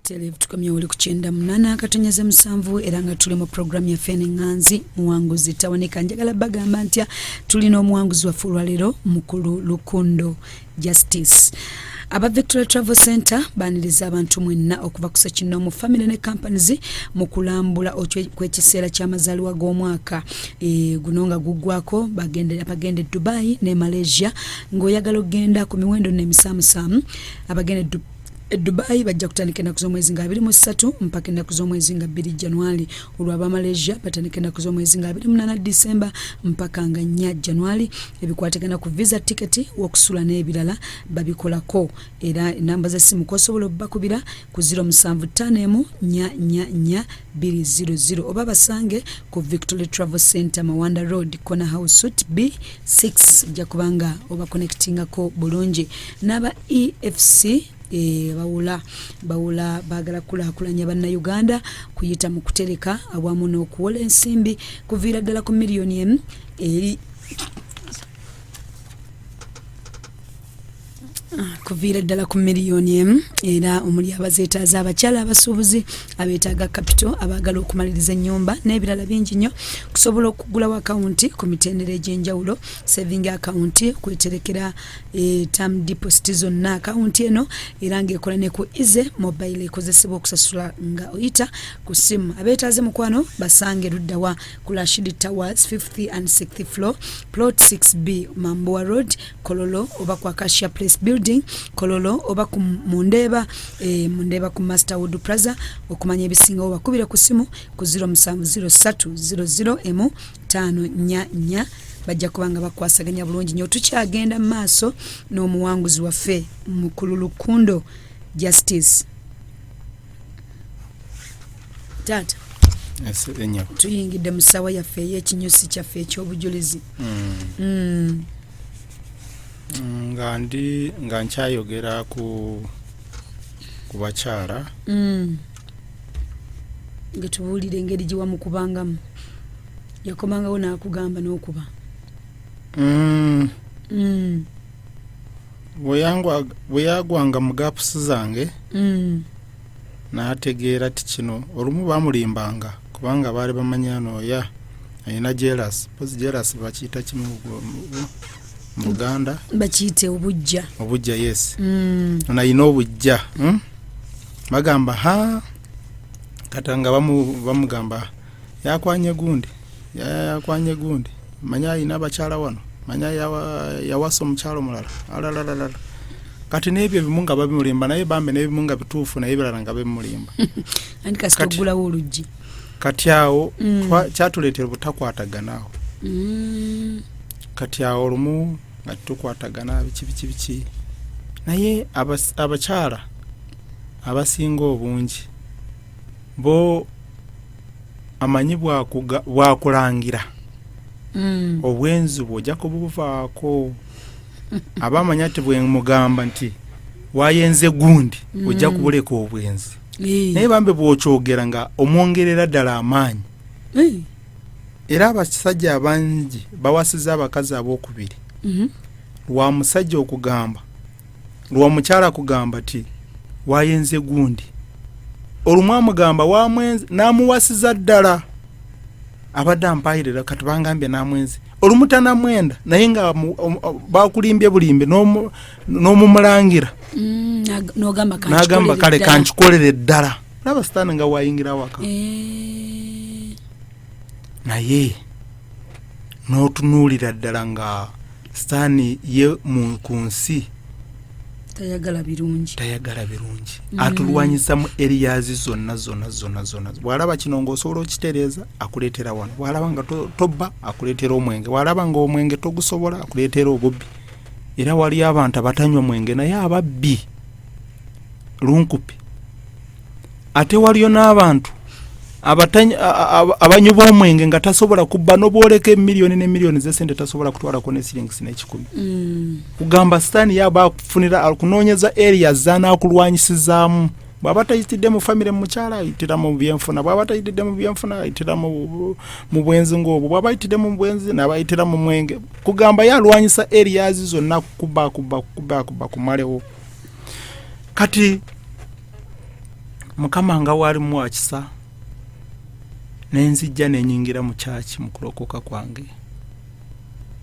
Televu tukomye oli ku 98.7 era nga tuli mu programu yaffe eneŋŋanzi muwanguzi tawanika. Njagala bagamba ntya tulina omuwanguzi waffe olwaleero mukulu Lukundo Justice. Aba Victoria Travel Center baaniriza abantu mwenna okuva ku ssekinnoomu famire ne companies mu kulambula kw'ekiseera ky'amazaalibwa g'omwaka guno nga guggwako bagenda e Dubai ne Malaysia ng'oyagala okugenda ku miwendo n'emisaamusaamu. Abagenda e Dubai bajja kutandika ennaku z'omwezi nga 23 mpaka ennaku z'omwezi nga 2 Januari. Olwo aba Malaysia batandika ennaku z'omwezi nga 28 Disemba mpaka nga 4 Januari. Ebikwatagana ku visa, tiketi, wokusula n'ebirala babikolako, era enamba z'essimu kw'osobola okubakubira ku 0751 444 200 oba basange ku Victory Travel Center, Mawanda Road, Corner House Suite B6. Ojja kubanga oba connectingako bulungi n'aba EFC. Bawula bawula baagala kukulaakulanya Bannayuganda kuyita mu kutereka awamu n'okuwola ensimbi kuviira ddala ku miliyoni 1 eri kuviira ddala ku miliyoni 1, era omuli abazeetaaza, abakyala abasuubuzi abeetaaga capital, abaagala okumaliriza ennyumba n'ebirala bingi nnyo. Kusobola okugulawo akawunti ku mitendera egy'enjawulo, saving account, kweterekera, term deposit zonna. Akawunti eno era ng'ekola ne ku Easy Mobile ekozesebwa okusasula nga oyita ku ssimu. Abeetaaze mukwano basange luddawa? Ku Rashid Towers, 5th and 6th floor, plot 6B, Mambowa Road, Kololo, oba ku Acacia Place Building, Kololo, oba ku Mundeeba, Mundeeba ku Masterwood Plaza. Okumanya ebisingawo bakubire ku ssimu ku 0703 00 544, bajja kuba nga bakwasaganya bulungi nnyo. Tukyagenda mu maaso n'omuwanguzi waffe mukulu Lukundo Justice. Taata, tuyingidde mu ssaawa yaffe ey'ekinyusi kyaffe ekyobujulizi. Nga ndi nga nkyayogera ku bakyala. Nga tubuulire engeri gye wamukubangamu. Yakomangawo n'akugamba n'okuba? Bwe yagwanga mu gaps zange, n'ategeera ti kino olumu bamulimbanga kubanga baali bamanya nooya alina jealous pozi. Jealous bakiyita kimu mu Luganda? Bakiyite obujja. Obujja, yes. Ono alina obujja, Bagamba ha kata nga bamugamba yakwanye gundi, yakwanye gundi, manya alina abakyala wano, manya yawasa omukyala omulala alalalalala. Kati n'ebyo ebimu nga babimulimba, naye bambe n'ebimu nga bituufu, naye ebirala nga bimulimba. Anti kasita oggulawo oluggi. Kati awo kyatuleetera obutakwatagana awo. Kati awo olumu nga tukwatagana biki biki biki, naye abakyala abasinga obungi bo amanyi bwakulangira obwenzi bwe ojja kubuvaako. Aba amanya nti bwemugamba nti wayenze gundi, ojja kubuleka obwenzi. Naye bambe bw'okyogera nga omwongerera ddala amaanyi. Era abasajja abangi bawasiza abakazi abookubiri lwa musajja okugamba, lwa mukyala kugamba ti wayenze gundi. Olumu amugamba wamwenzi n'amuwasiza ddala, abadde ampayirira kati bangambye namwenzi. Olumu tanamwenda, naye nga bakulimbye bulimbe n'omumulangira. N'ogamba n'agamba kale kankikolere ddala. Kankikolere ddala. Laba sitaani nga wayingira waka. Naye n'otunuulira ddala nga sitaani ye ku nsi tayagala birungi. Tayagala birungi. Atulwanyisa mu areas zonna zonna zonna zonna. Bw'alaba kino ng'osobola okitereeza, akuleetera wano. Bw'alaba nga tobba, akuleetera omwenge. Bw'alaba nga omwenge togusobola, akuleetera obubbi. Era wali abantu abatanywa mwenge naye ababbi lunkupi. Ate waliyo n'abantu abanywi b'omwenge nga tasobola kubba, nobwoleka emiliyoni nemiliyoni zesente tasobola kutwalako ne siringisi n'ekikumi. Kugamba sitaani yaba akufunira, akunoonyeza area z'anaakulwanyisizaamu. Bw'aba tayitidde mu famire, mu mukyala, ayitira mu byenfuna. Bw'aba tayitidde mu byenfuna, ayitira mu bwenzi ng'obwo. Bw'aba ayitidde mu bwenzi, n'aba ayitira mu mwenge. Kugamba ye alwanyisa areas zonna, kukuba kuba kukuba kuba kumalewo. Kati Mukama nga waalimu wakisa, nenzijja nenyingira mu kyaki mu kulokoka kwange.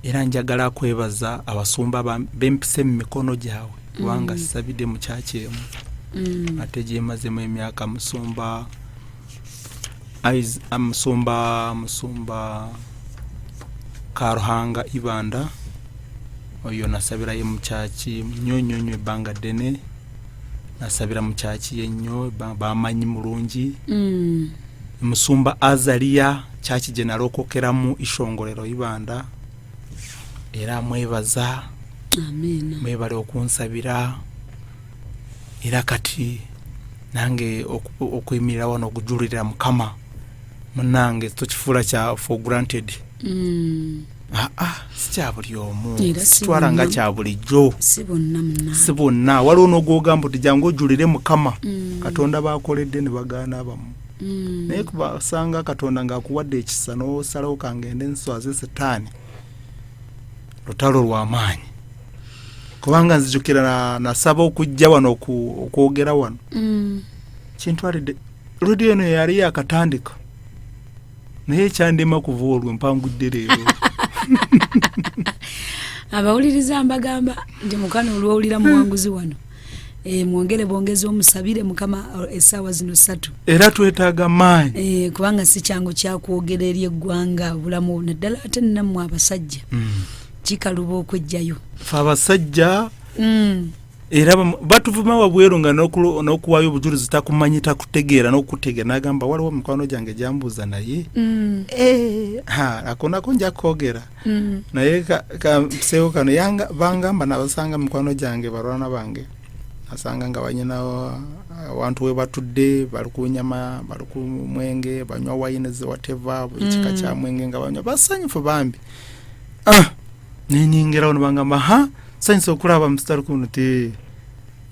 Era njagala kwebaza abasumba bempise mu mikono gyabwe, kubanga sisabidde mu kyaki emu, ate gyemazemu emyaka. Musumba musumba Karuhanga Ibanda, oyo nasabirayo mu kyaki nnyo nnyo nnyo ebbanga ddene. Nasabira mu kyaki ye nnyo, bamanyi mulungi. Musumba Azalia, kyaki gye nalokokeramu, Ishongolero Ibanda, era mwebaza. Amiina. Mwebale okunsabira. Era kati nange okuyimirira wano okujulirira Mukama, munange tokifuula kya for granted. Aa, si kya buli omu. Era si sitwala nga bonna. Kya bulijjo. Si bonna munange. Si bonna. Waliwo n'ogwogamba nti jangu ojulire Mukama Katonda bakoledde ne bagaana abamu. Naye kubasanga Katonda ng'akuwadde ekisa n'osalawo kangende nswaze setaani, lutalo lw'amaanyi. Kubanga nzijukira nasaba okujja wano okwogera wano, kintwalidde rediyo eno yali yakatandika, naye ekyandema kuva olwo mpangudde leero. Abawuliriza mbagamba nti mukano olwowulira muwanguzi wano, mwongere bwongezi omusabire Mukama essaawa zino 3. Era twetaaga maanyi. Kubanga si kyangu kyakwogera eri eggwanga obulamu, naddala ate nammwe abasajja, kikaluba okwejjayo. Fe abasajja era batuvuma wabweru nga n'okuwaayo obujulizi takumanyi, takutegeera n'okutegeera. Nagamba waliwo mikwano gyange gyambuuza naye, ha, ako nako nja kwogera. Naye kampiseewo kano. Bangamba nabasanga mikwano gyange, balwana bange, nasanga nga banyina awantu we batudde, bali ku nyama, bali ku mwenge, banywa wine ze whatever, ekika kya mwenge nga banywa, basanyufu bambi. Nenyingirawo nebangamba, ha, sanyusa okulaba musitali kuno ti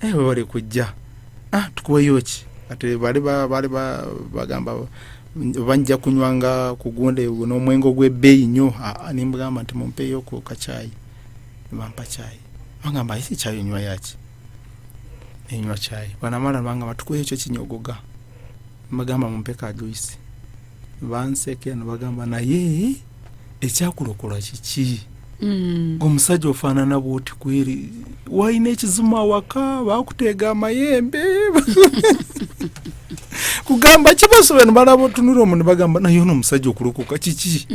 webali kujja, tukuweyo ki? Ate bali bali bagamba banja kunywanga kugunde n'omwenge ogw'ebbeeyi nnyo. Nimbagamba nti mumpeeyo ku kacaayi. Nebampa caayi, bagamba isi caayi onywa yaki? Nenywa caayi. Banamala bangamba tukuweyo ekyo kinyogoga. Mbagamba mumpe ka juice. Bansekera nebagamba naye ekyakulokola kiki? Omusajja ofaanana bwoti kweri, walina ekizimu awaka, bakuteega amayembe, kugamba kibasobe. Nebalaba otunula omu nebagamba naye ono omusajja okulokoka kiki?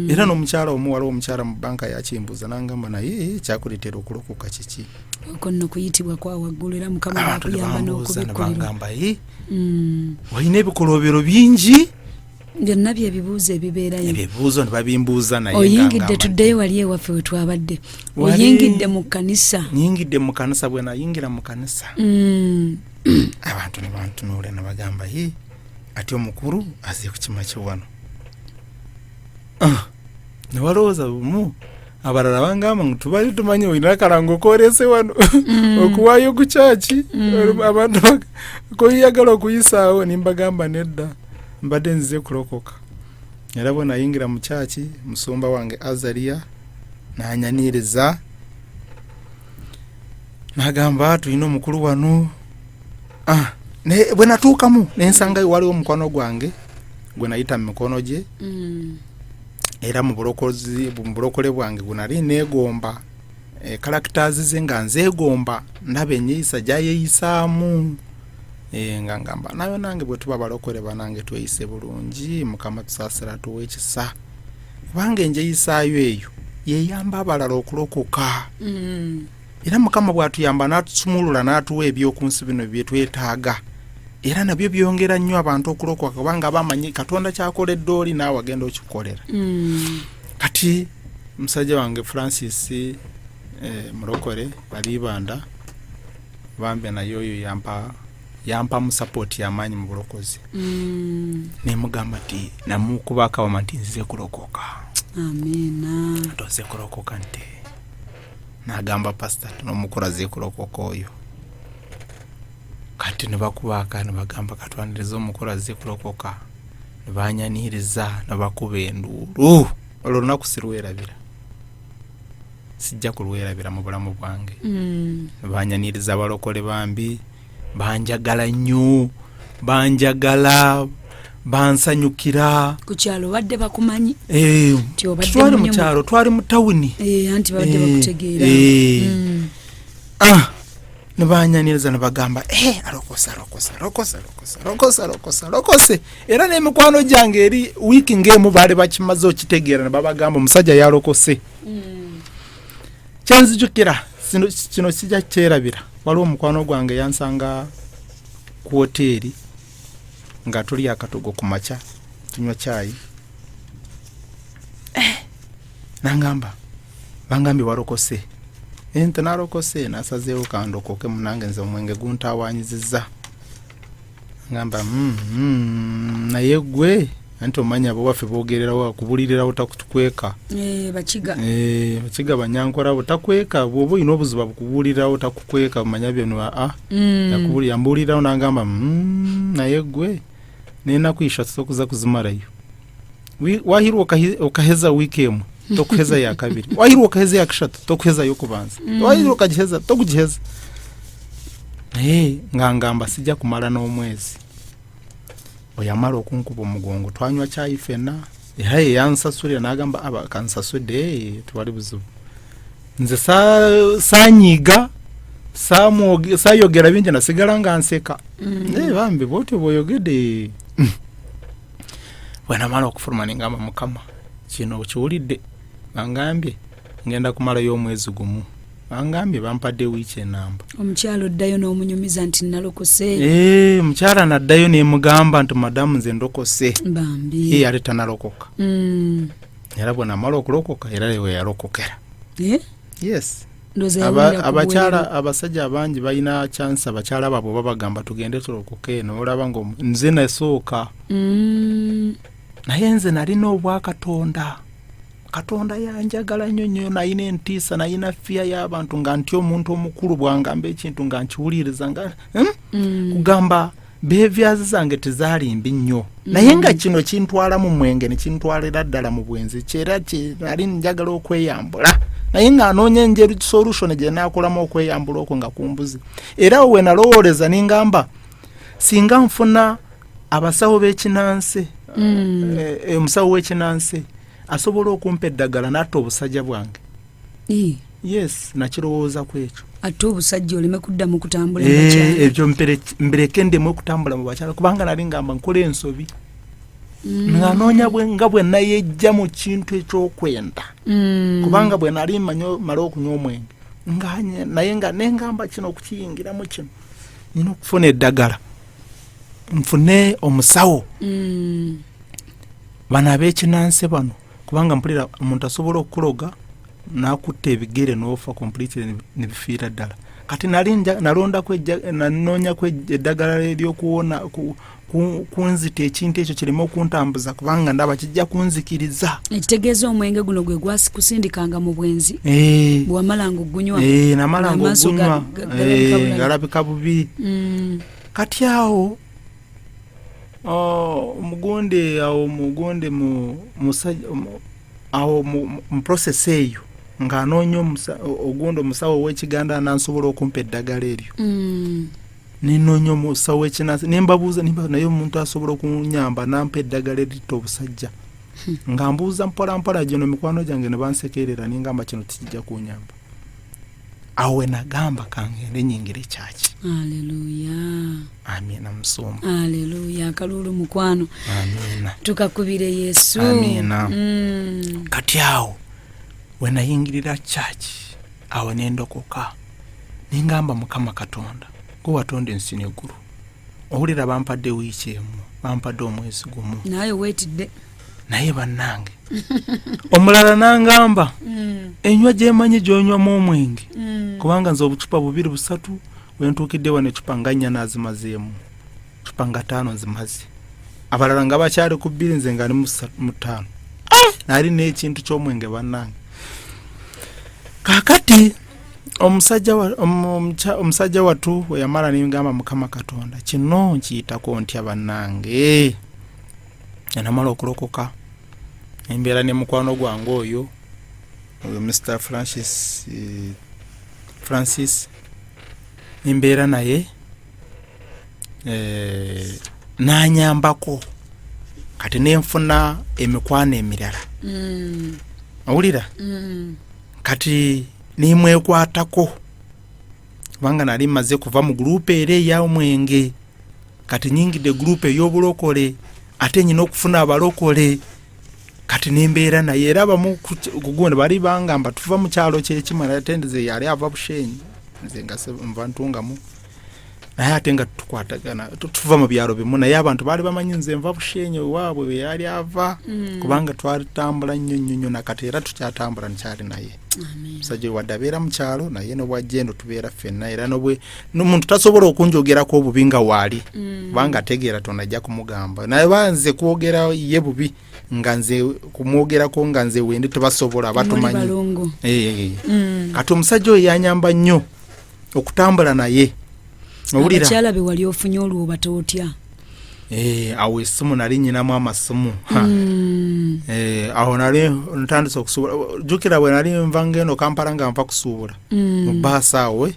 Era n'omukyala omu, waliwo omukyala mu banka yakimbuuza nangamba naye ekyakuleetera okulokoka kiki? Okwo nno kuyitibwa kwa waggulu, era Mukama Abantu bakuyamba nebambuuza n'okubikkulirwa. Nebangamba ye walina ebikolobero bingi. Byonna byebibuuzo ebibeerayo. Ebibuuzo ne babimbuuza naye nga Oyingidde, ngamba tuddeyo wali ewaffe we twabadde. Wali- Oyingidde mu kkanisa. Nyingidde mu kanisa. Bwe nayingira mu kanisa, abantu ne bantunuula ne bagamba ye ate omukulu aze kukima ki wano? Ne balowooza bumu. Abalala bangamba ngu tubali tumanyi olina akalango koolese wano okuwaayo ku kyaki, abantu koyagala okuyisaawo. Nimbagamba nedda, mbadde nzize kulokoka. Era bwe nayingira mu kyaki, musumba wange Azalia nanyaniriza nagamba tulina omukulu wano. Bwe natuukamu nensangayo waliwo omukwano gwange gwe nayita mu mikono gye. Era mu bulokozi, mu bulokole bwange gwe nali neegomba, characters ze nga nzeegomba, ndaba enyeeyisa gyayeyisaamu, nga ngamba nayo nange bwe tuba balokole banange tweyise bulungi, Mukama tusaasira tuwe ekisa, kubanga enjeyisaayo eyo yeyamba abalala okulokoka. Era Mukama bw'atuyamba n'atusumulula n'atuwa ebyokunsi bino bye twetaaga, era nabyo byongera nnyo abantu okulokoka, kubanga bamanyi Katonda kyakoledde oli, naawe agenda okikukolera. Kati musajja wange Francis, mulokole balibanda bambi, naye oyo yampamu support yamaanyi mu bulokozi. Nemugamba nti namukuba akawama nti nzize kulokoka. Amiina. Ntoze kulokoka nti nagamba pasita nomukulu aze kulokoka oyo. Kati nebakubaaka nebagamba katwanirize omukulu azze kulokoka, nebanyaniriza nebakuba enduulu. Olwo olunaku sirwerabira, sijja kulwerabira mu bulamu bwange. Nebanyaniriza abalokole bambi, banjagala nnyo. Banjagala, bansanyukira. Ku kyalo badde bakumanyi? Eh, twali mu kyalo, twali mu tawuni. Eh, anti babadde eh, bakutegeera. Ah, nebanyaniriza nebagamba, alokose, alokose, alokose, alokose, alokose, alokose, alokose. Era n'emikwano gyange eri wiiki ng'emu baali bakimaze okitegeera, ne babagamba omusajja yalokose. Kyenzijukira kino kijja kyerabira, waliwo omukwano gwange yansanga ku woteeri nga tuli akatogo ku makya tunywa kyayi, nangamba, bangambye walokose. Nti nalokose, nasazeewo kandokoke munange, nze omwenge guntawanyizizza. Ngamba, naye gwe anti omanya abo waffe bogererawo, akubulirirawo, takukweka. Eh, bakiga. Eh, bakiga banyankora bo takweka, bwoba olina obuzibu bukubuulirirawo, takukweka, manya byano aa. Yambuulirirawo nangamba, naye gwe nenaku ishatu tokuza kuzimarayo. Wahirwa okaheza wiiki emwe, tokuheza ya kabiri, wahirwa okaheza ya kashatu, tokuheza yokubanza, wahirwa okagiheza, tokugiheza. Naye nga ngamba sijja kumala n'omwezi. Oyamala okunkuba omugongo, twanywa kyayi fenna, era ye yansasulira, n'agamba aba kansasudde, tewali buzibu. Nze sanyiiga, sayogera bingi, nasigala nga nseka. Naye bambi bwotyo bw'oyogedde. Bwenamala okufuluma nengamba, Mukama, kino okiwulidde, bangambye ngenda kumalayo omwezi gumu, bangambye bampadde wiiki enamba. Omukyalo oddayo n'omunyumiza nti nalokose? Eh, omukyala naddayo nemugamba nti madamu, nze ndokose. Bambi. Ye yali tanalokoka. Era bwenamala okulokoka, era we yalokokera. Eh? Yes. Ndowooza yawulira ku abakyala bweru. Abasajja abangi balina chance, abakyala baabwe babagamba tugende tulokoke, nolaba nga nze nasooka. Naye nze nalina obwakatonda, Katonda yanjagala nnyo nnyo, nalina entiisa, nalina fear y'abantu, nga ntya omuntu omukulu bwangamba ekintu nga nkiwuliriza nga, Kugamba behaviors zange tezaali mbi nnyo, naye nga kino kintwala mu mwenge ne kintwalira ddala mu bwenzi. Kyera nali njagala okweyambula, naye ng'anoonya enjeri solution gye naakolamu okweyambula okwo nga kumbuzi. Era we nalowooleza ningamba singa nfuna abasawo b'ekinansi, omusawo w'ekinansi asobola okumpa eddagala n'atta obusajja bwange. Yes, nakirowooza ku ekyo. Ate obusajja oleme kuddamu kutambula mu bakyala. Ebyo mbireke ndeme okutambula mu bakyala, kubanga nali ngamba nkola ensobi, nga noonya nga bwe nayejja mu kintu ekyokwenda, kubanga bwe nali mala okunywa omwenge naye nga nengamba kino okukiyingiramu kino nina okufuna eddagala, nfune omusawo. Bano ab'ekinansi bano, kubanga mpulira omuntu asobola okukuloga n'akutta ebigere n'ofa completely ne bifiira ddala. Kati nali nalondako nanoonyako eddagala ery'okuwona kunzita ekintu ekyo kireme okuntambuza, kubanga ndaba kijja kunzikiriza. Ekitegeeza omwenge guno gwe gwakusindikanga mu bwenzi? Bwewamalanga ogunywa? Namalanga Amaaso ogunywa, galabika bulala. Galabika bubi. Kati awo, oh, omugundi awo, omugundi mu musajja awo mu process eyo ng'anoonya ogundi omusawo ow'ekiganda nansobola okumpa eddagala eryo. Nenoonya omusawo w'ekinansi, nembabuuza nimba naye omuntu asobola okunyamba nampa eddagala eritta obusajja, nga mbuuza mpola mpola gino mikwano gyange ne bansekerera, ningamba kino tekijja kunyamba. Awo we nagamba kangende nyingire kyaki. Aleluya. Amiina, musumba. Aleluya, akaluulu mukwano. Amiina. Tukakubire Yesu. Amiina. Kati awo we nayingirira kyaki, awo nendokoka, nengamba Mukama Katonda, gwe watonda ensi neggulu, owulira bampadde wiiki emu, bampadde omwezi gumu. Naye weetidde. Naye bannange, omulala nangamba, enywa gyemanyi gyonywamu omwenge, kubanga nze obucupa bubiri busatu wentuukidde wano, ecupa nga nnya nazimazeemu, cupa nga ttaano nzimaze, abalala nga bakyali ku bbiri, nze nga ndi mu ttaano. Nali n'ekintu ky'omwenge bannange. Kaakati omusajja watu we yamala, nengamba Mukama Katonda, kino nkiyitako ntya bannange? Enamala okulokoka, embeera ne mukwano gwange oyo Mr Francis, Francis, embeera naye. N'anyambako kati nenfuna emikwano emirala. Owulira? Kati nimwekwatako kubanga nali mmaze kuva mu gurupu era ey'omwenge, kati nyingidde gurupu ey'obulokole, ate nyina okufuna abalokole. Kati nembeera naye era abamu kugundi bali bangamba tuva mu kyalo kyekimu, ate nze yali ava Bushenyi, nze nga nva Ntungamu, naye ate nga tukwatagana, tuva mu byalo bimu, naye abantu baali bamanyi nze nva Bushenyi ewaabwe we yali ava. Kubanga twatambula nnyo nnyo nnyo, nakati era tukyatambula, nkyali naye. Musajja wadde abeera mu kyalo, naye nobwajja eno tubeera ffenna, era n'omuntu tasobola okunjogerako obubi nga waali. Kubanga ategeera tonajja kumugamba, naye banze kwogera ye bubi nga nze kumwogerako nga nze wendi tebasobola, batumanyi. Balongo. Eh. Kati omusajja oyo yanyamba nnyo okutambula naye, owulira? Abakyala be wali ofunye olwo obata otya? Eh, awo essimu nali nyinamu amasimu. Ha. Eh, awo nali ntandise okusuubula. Jjukira bwe nali nva ngeno Kampala nga nva kusuubula mu baasi, awo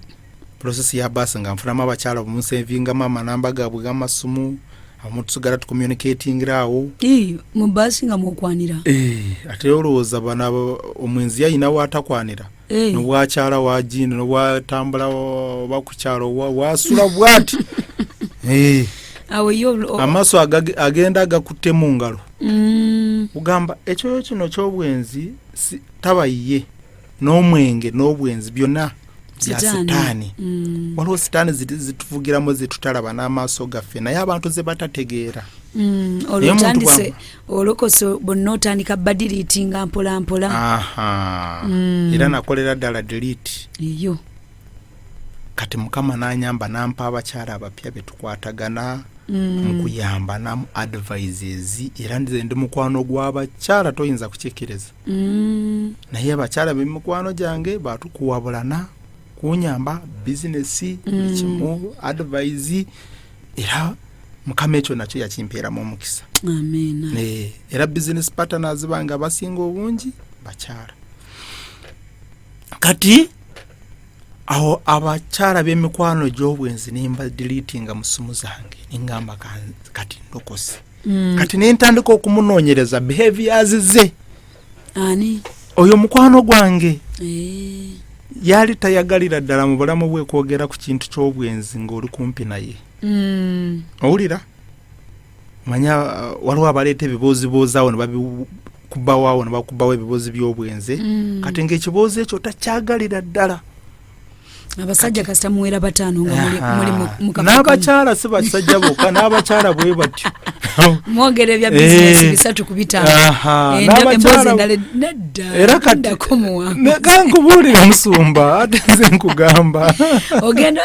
process ya baasi nga nfunamu abakyala munsevingamu amanamba gaabwe g'amasimu, abamu tusigala tucommunicatingira awo. Ii, mu baasi nga mwokwanira? Eh, ate olowooza bano omwenzi yayina waatakwanira? Nobwakyala wagindi nobwatambula oba ku kyalo wasula bwati. Eh, awo ye amaaso agenda gakutte mu ngalo. Kugamba ekyoyo kino ky'obwenzi taba ye n'omwenge n'obwenzi byonna bya Sitaani. Sitaani. Waliwo sitaani zituvugiramu zetutalaba n'amaaso gaffe, naye abantu ze batategeera. Olwo Naye omuntu otandise olokose, bonna otandika badeletinga mpola mpola. Aha. Era nakolera ddala delete. Eyo. Kati Mukama n'anyamba nampa abakyala abapya betukwatagana mu kuyamba namu advices, era nze ndi mukwano gw'abakyala, toyinza kukikkiriza. Naye abakyala bemikwano gyange batukuwabulana, kunyamba bizinesi, buli kimu, advice, era Mukama ekyo nakyo yakimpeeramu omukisa. Amiina. Eh, era business partners bange abasinga obungi bakyala. Kati awo abakyala b'emikwano gy'obwenzi nemba deletinga mu simu zange, nengamba kati ndokose. Kati nentandika okumunoonyereza behaviors ze. Ani? Oyo mukwano gwange. Eh. Yali tayagalira ddala mu bulamu bwe kwogera ku kintu ky'obwenzi ng'oli kumpi naye. Owulira? Manya waliwo abaleeta ebibuuziboozi awo ne babikubawo awo ne bakubawo ebibuuzi by'obwenzi. Kati ng'ekiboozi ekyo takyagalira ddala. Abasajja kasita muwera bataano nga muli mu kafo kamu. N'abakyala, si basajja bokka, n'abakyala bwe batyo. Mwogera ebya bizinesi Eh. 3 ku 5. N'abakyala Emboozi endala nedda. Era kati Ddako muwanguzi. Kankubuulire musumba, ate nze nkugamba. Ogenda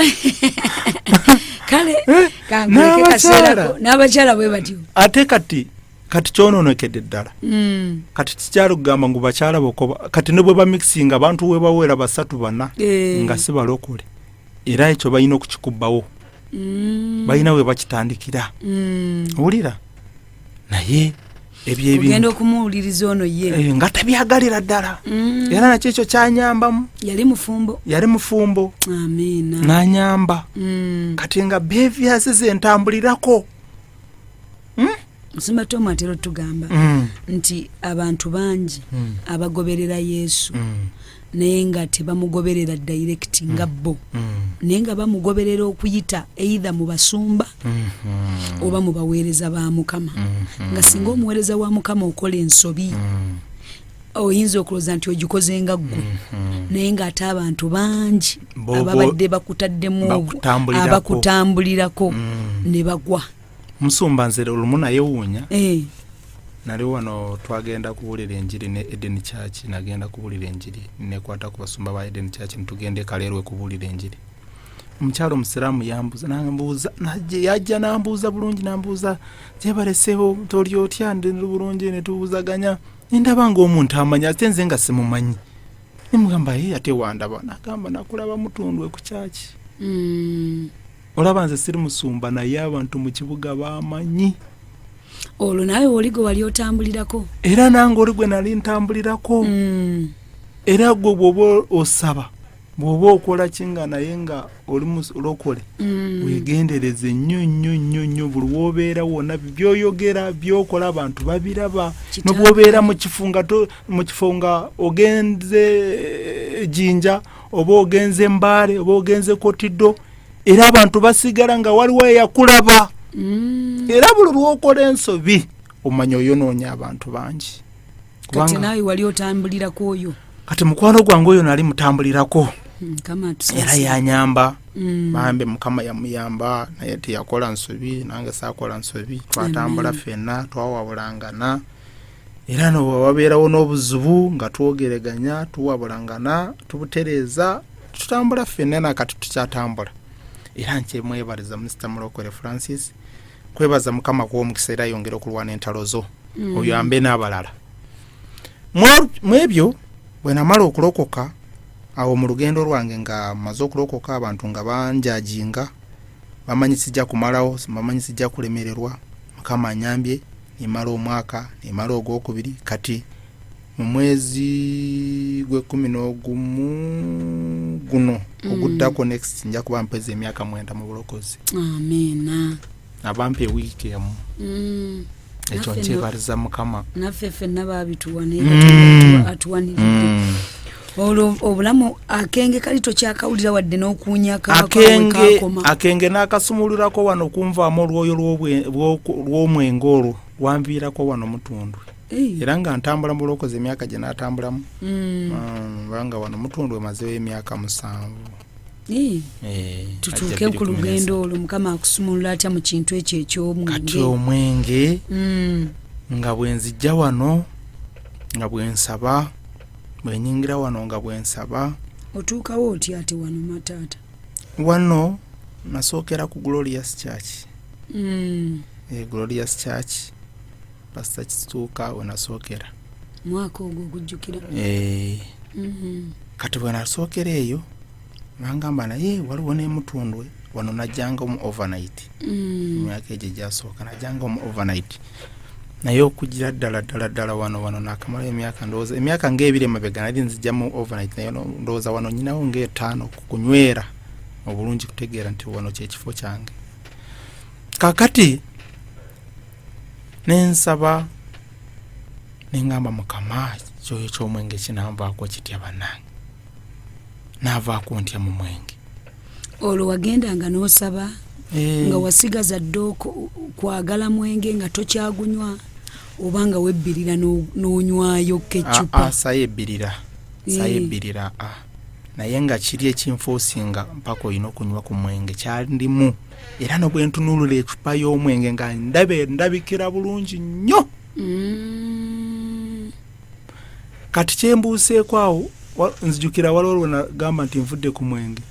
kale Eh, kankuleke. N'abakyala. Kaseerako n'abakyala bwe batyo. Ate kati kyononekedde ddala. Kati kikyali kugamba ngu bakyala bokoba, kati ne bwe bamixinga abantu we bawera basatu bana nga si balokole, era ekyo balina okukikubbawo. Balina we bakitandikira. Owulira? Naye ebyo Ogenda ebintu okumuwuliriza ono ye eh, nga tabyagalira ddala. Era nakyo ekyo kyanyambamu. Yali mufumbo? Yali mufumbo. Amiina. N'anyamba. Kati nga behaviors ze ntambulirako. Musumba Tom atera otugamba nti abantu bangi abagoberera Yesu, naye nga tebamugoberera direct nga bo, naye nga bamugoberera okuyita either mu basumba oba mu baweereza ba Mukama. Nga singa omuweereza wa Mukama okola ensobi, oyinza okulowooza nti ogikoze nga ggwe, naye ng'ate abantu bangi ababadde bakutaddemu Bakutambulirako. Abakutambulirako ne bagwa. Musumba, nze olumu nayewuunya. Eh. Nali wano twagenda kuwulira enjiri ne Eden Church, nagenda kuwulira enjiri nekwata ku basumba ba Eden Church, netugenda ekaleerwe kubuulira enjiri. Omukyalo omusiraamu yambuuza, nambuuza, yajja nambuuza bulungi, nambuuza gyebalesewo, toli otya, ndi bulungi, netubuuzaganya, nendaba nga omuntu amanyi ate nze nga simumanyi. Nemugamba, ye ate wandaba? Nagamba, nakulaba Mutundwe ku kyaki. Olaba nze siri musumba, naye abantu mu kibuga bamanyi. Olwo naawe oli gwe wali otambulirako. Era nange oli gwe nali ntambulirako. Era gwe bw'oba osaba Bw'oba okola ki nga naye nga oli mulokole, weegendereze nnyo nnyo nnyo nnyo buli w'obeera wonna, by'oyogera, by'okola, abantu babiraba. Nobwobeera mu kifo nga ogenze Jinja oba ogenze Mbaale oba ogenze Kotido, era abantu basigala nga waliwo eyakulaba. Era buli lw'okola ensobi omanya oyonoonya abantu bangi. Kati naawe wali otambulirako oyo? Kati mukwano gwange oyo nali mutambulirako, era yanyamba. Bambi Mukama yamuyamba, naye teyakola nsobi, nange saakola nsobi. Twatambula ffenna, twawabulangana, era wabeerawo n'obuzibu nga twogereganya, tuwabulangana, tubutereeza, tutambula ffenna, nakati tukyatambula. Era nkyemwebaliza Mr Mulokole Francis, kwebaza Mukama kuwa omukisa era ayongere okulwana entalo zo, oyambe n'abalala mu ebyo. Bwe namala okulokoka, awo mu lugendo lwange nga maze okulokoka, abantu nga banjajinga, bamanyi sijja kumalawo, bamanyi sijja kulemererwa. Mukama anyambye nemala omwaka, nemala ogwokubiri. Kati mu mwezi gw'11 guno oguddako, next, nja kuba mpeza emyaka 9 mu bulokozi. Amiina. Abampa ewiiki emu. Ekyo nkyebaliza Mukama. Naffe ffenna babituwa, naye Katonda atuwaniridde. Olwo obulamu, akenge kali tokyakawulira wadde n'okuwunya? Akenge, akenge n'akasumululako wano kunvaamu olwoyo lw'omwenge, olwo lwanviirako wano Mutundwe. Era nga ntambula mu bulokozi, emyaka gye naatambulamu, banga wano Mutundwe mazeeyo emyaka 7. Tutuuke ku lugendo olwo. Mukama akusumulula atya mu kintu ekyo eky'omwenge? Kati omwenge, nga bwe nzijja wano, nga bwe nsaba, bwe nyingira wano nga bwe nsaba. Otuukawo otya ate wano, mataata? Wano nasookera ku Glorious Church. Glorious Church, Pastor Kituuka, we nasookera. Mwaka ogwo ogujjukira? Kati bwe nasookera eyo, bangamba naye waliwo n'emutundwe wano. Najjanga omu overnight. Emyaka egyo egyasooka najjanga omu overnight, naye okugira ddala ddala ddala wano nakamalayo emyaka, ndowooza emyaka ngaebiri emabega nali nzijjamu overnight, naye ndowooza wano nyinawo ngaetaano kunywera obulungi, kutegeera nti wano kyekifo kyange. Kakati nensaba, nengamba, Mukama, kyoyo kyomwenge kinanvaako kitya? Bannange, naavaako ntya mu mwenge? Olwo wagendanga n'osaba? Nga wasigaza dde kwagala mwenge, nga tokyagunywa, oba nga webbirira n'onywayo kecupa? Sayebbirira, sayebbirira, naye nga kiri ekinfoosinga mpaka olina okunywa ku mwenge kyandimu. Era nobwe ntunuulula ecupa y'omwenge nga ndaba endabikira bulungi nnyo. Kati kyembuuseeko awo, nzijukira waliwo lwe nagamba nti nvudde ku mwenge,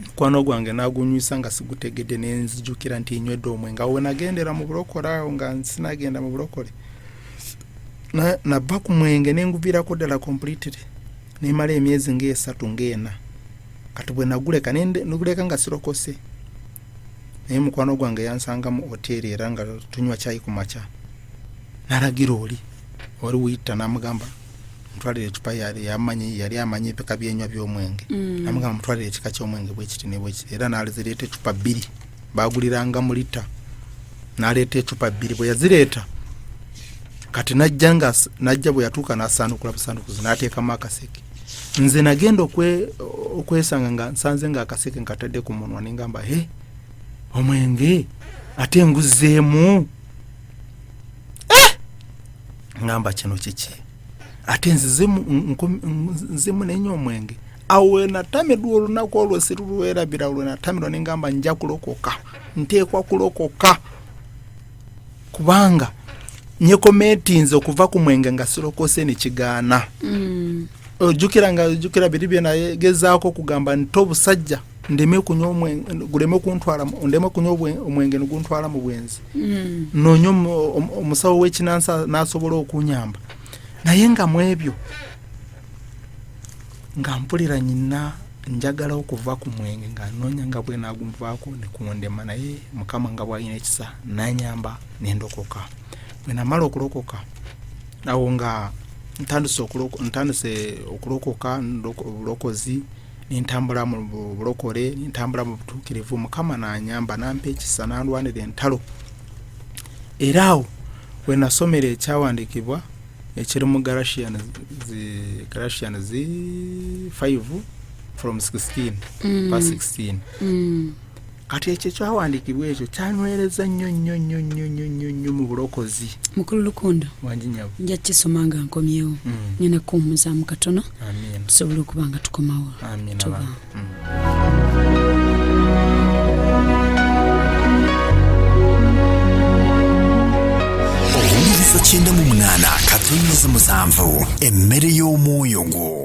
mukwano gwange nagunywisa nga sigutegedde, nenzijukira nti nywedde omwenge. Awo wenagendera mu bulokole, awo nga sinagenda mu bulokole, nava ku mwenge nenguviirako ddala completely, nemala emyezi ngaesatu ngaena. Kati bwe naguleka, naguleka nga sirokose, naye mukwano gwange yansanga mu hoteeri era nga tunywa kyayi ku makya, nalagira oli wali witta, namugamba mutwalire ecupa. Yali yamanyi, yali amanyi ebika byenywa by'omwenge. Namugamba mutwalire ekika ky'omwenge bwekiti ne bwekiti, era nalizireeta ecupa bbiri, baguliranga mu lita. Naleeta ecupa bbiri. Bwe yazireeta, kati najja nga najja, bwe yatuuka nasandukula busandukuzi, n'ateekamu akaseke. Nze nagenda okwesanga nga nsanze nga akaseke nkatadde ku munwa, nengamba, he, omwenge ate nguzeemu? Eh! Ngamba kino kiki ate nzemu nenya omwenge? Awo wenatamirwa, olunaku olwo sirulwerabira, lwenatamirwa nengamba nja kulokoka, nteekwa kulokoka, kubanga nyekometinze okuva ku mwenge nga sirokose nekigaana. Ojjukira nga ojjukira biri byenagezaako okugamba nti obusajja ndeme kunywa omwenge guleme kuntwala, ndeme kunywa omwenge neguntwala mu bwenzi. Noonya omusawo w'ekinansi n'asobola okunyamba, naye nga mu ebyo nga mpulira nyina njagala okuva ku mwenge, nga noonya nga bwenagunvaako nekundema, naye Mukama nga bwalina ekisa nanyamba nendokoka. Bwe namala okulokoka, awo nga Ntandise okulokoka obulokozi, nentambula mu bulokole, nentambula mu butuukirivu. Mukama nanyamba, nampa ekisa, nandwanira entalo. Era awo wenasomera ekyawandiikibwa ekiri mu Galatians 5 from 16, verse 16. Kati ekyo ekyawandiikibwa ekyo kyanywereza nnyo nnyo nnyo nnyo nnyo nnyo nnyo mu bulokozi. Mukulu Lukundo, Wangi nyabo. Nja kisoma nga nkomyewo. Ngenda kuwummuzaamu katono, Amiina. tusobole okuba nga tukomawo. Amiina. Tuba. Owuliriza 98.7, emmere y'omwoyo gwo.